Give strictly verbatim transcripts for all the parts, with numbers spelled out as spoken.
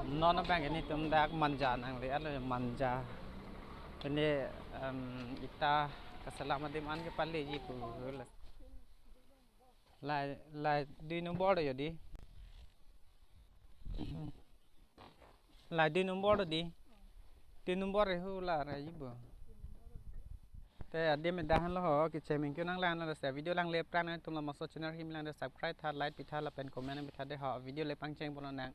Non abang ke netum dak Manja nangle-etlo, Manja. Pini, em, ita kaselam adim an kepaleji pu la. Lai, lai dui nombor yo di. Lai dui nombor di. Dui nombor hu la ra ibo. Te adim dak henlo ho, kecheng mengkio nanglang nang, se video langle aphrang nangtum laso channel him lang de subscribe tha, like pitha lapen comment pitha de ho, video le pangcheng pon nang.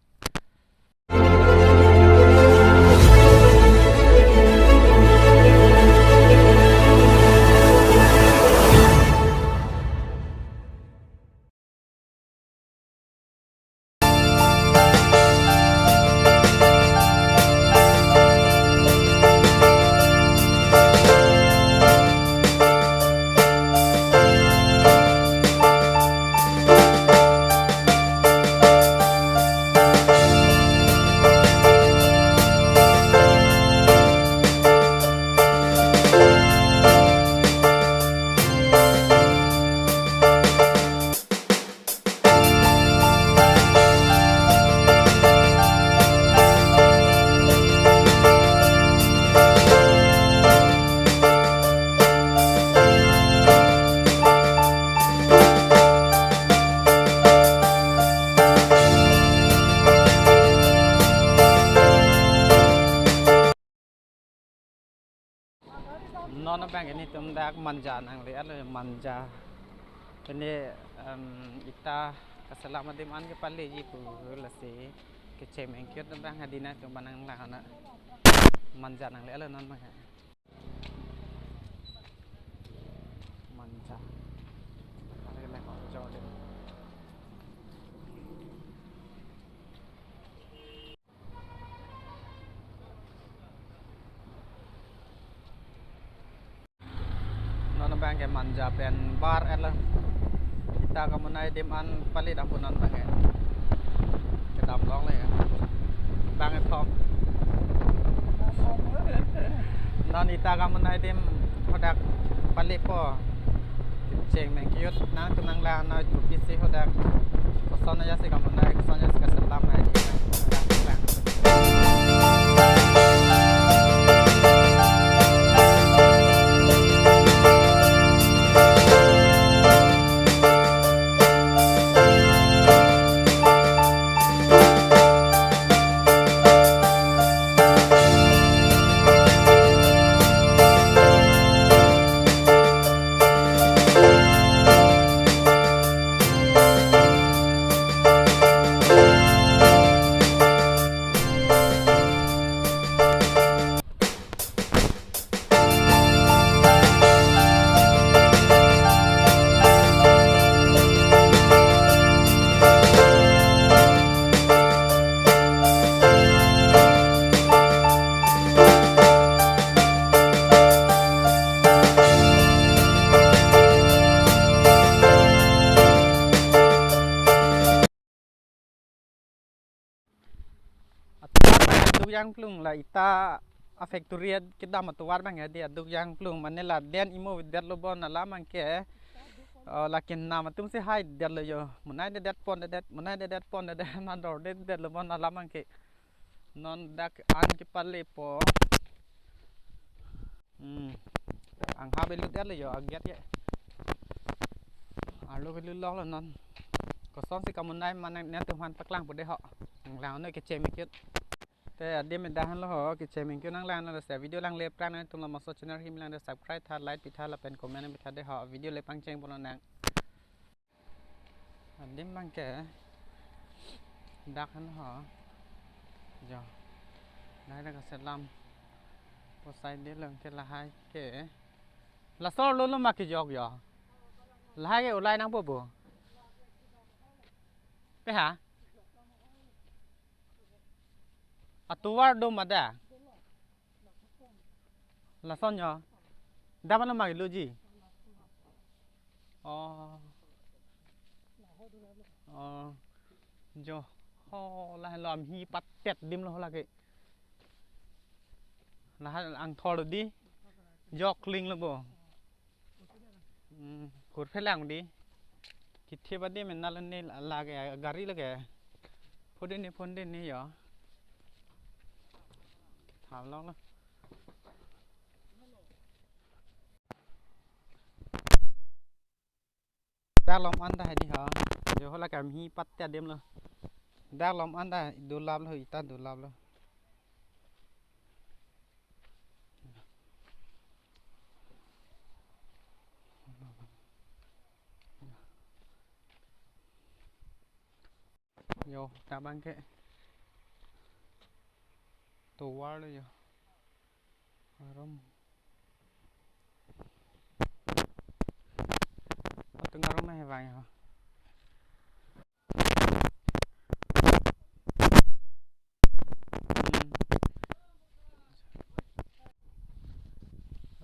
Non abang ke netum dak Manja nangle-etlo, Manja. Pini, em, ita kaselam adim an kepaleji pu lasi kecheng mengkio abang hadi nangtum phan nanglang nang. Manja nangle-etlo non abang ke. Manja. Are le ko Jordan. Non abang ke Manja pen bar-etlo. Ita kamunai adim an pale dampo non abang ke. Kedam longle ya. Bang ethom. Non ita kamunai adim hadak palepo. Kecheng mengkio nangtum nanglang nang, kopi si hadak. Koson aja si kamunai, koson aja si kaselam adim. Atovar aduk jangplung, la ita a factory kedam atovar abang ya di aduk jangplung, mane laden imo avedetlo bon alam abang ke. Oh, lakin nam atum si haidetlo yo. Munai dedet pondedet, munai dedet pondedet, nador dedetlo bon alam abang ke. Non dak an kepalepo. Hmm. Angha belut ya le yo, agiat ya. Arlo belut lok lo non. Koson si kamunai mane netum aphan paklang po de ho. Nanglang noi kecheng mengkio. Te adim dak henlo ho, kecheng mengkio nanglang nang, se video langle aphrang nangtum laso channel him lang de subscribe tha, like pitha lapen comment pitha de ho. Video le pangcheng pon nang. Adim abang ke dak henlo ho. Jo. Lahai dak kaselam. Posai de lang ke lahai ke. Laso arlo lo ma kejok yo. Lahai ke ulai nangpo bo. Pe ha? Atovar do ma da. Lason yo. Dak ma lo ma keloji. Oh. Oh. Jo. Ho, lahai lo amhi patet adim lo lake. Lahai angthor di. Jokling lo bo. Hmm, kurphe lang di. Kithe badi menal ni lake gari lake. Phone de ni, phone de ni yo. Ham long lo. Dak lom an ta hedi ha. Jo hala kam hi pat ta dem lo. Dak lom an ta dulap lo, ita dulap lo. Yo, ta bang ke. Tovar lo yo. Arum. Atung arum na hevang yo. Hmm.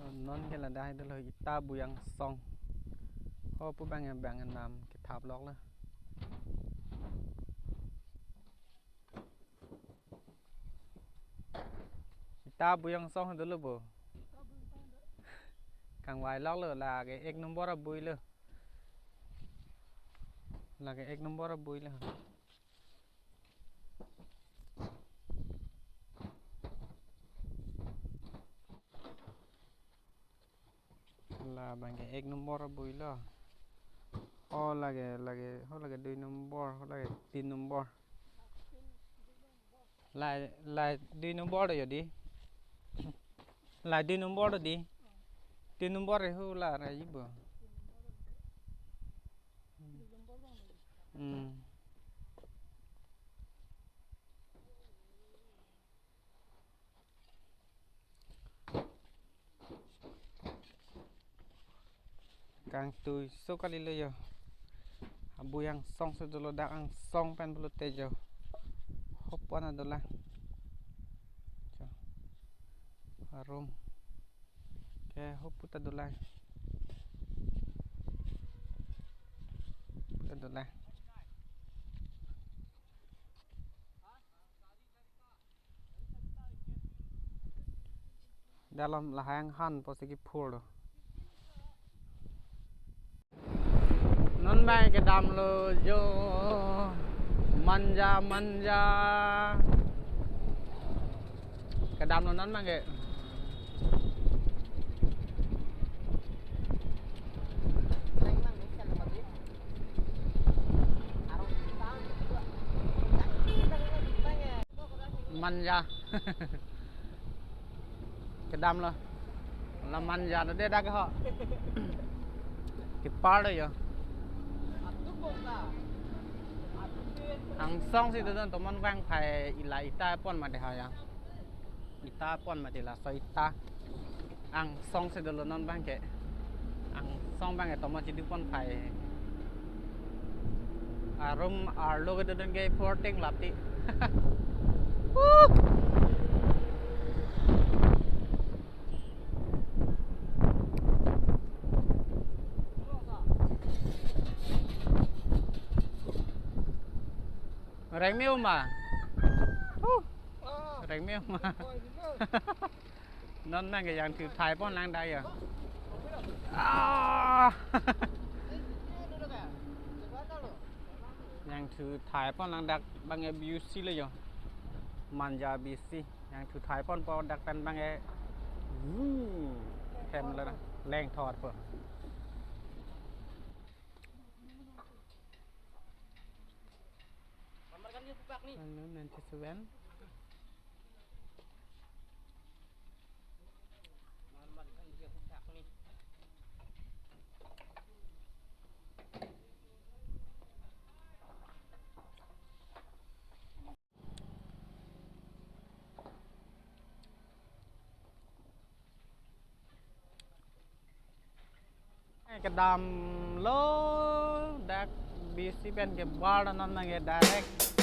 Oh, non ke ladak itu lo Ita Bui Angsong. Oh, pu bang bang nam kethap lok lo. Ita Bui Angsong dolo bo. Kangvai lok lo, lake ek nombor abui lo. Lake ek nombor abui lo. Labang ke ek nombor abui lo. Oh, lake, lake, oh, lake dui nombor, oh, lake tin nombor. La, la dui nombor yo di. La dui nombor di. Tin nombor ho la ra ibo. Hmm. Kangtui so kali lo yo. Abui Angsong si dolo, dak Angsong pen pulote yo. Hopu ana dolang. Cho. Arum. Ke hopu ta dolang. Hopu ta dolang. Dak lom lahai anghan pusi kephur lo. Non bang kedam lo jo, Manja, Manja. Kedam lo non bang ke. Manja. Kedam lo. La Manja lo de dak ho. Kepar lo yo. Angsong si dodun tomon vangphai, ila ita pon mati ha ya. Ita pon mati, laso ita. Angsong si dolo non bang ke. Angsong bang ke tomon chiduk ponphai. Arum arlo kedodun ke porting lapti. Huh. Reng me-o ma. Huh. Reng me-o ma. Non bang ke jangthu thai pon lang dak ya. Ah. Jangthu thai pon lang dak bang ke B U C lo yo. Manja B U C. Jangthu thai ponpo dak pen bang ke. Woo. Hem lo na. Leng thor po. Ano, ninety-seven. Kedam lo dak B U C pen ke bar non nang ke direct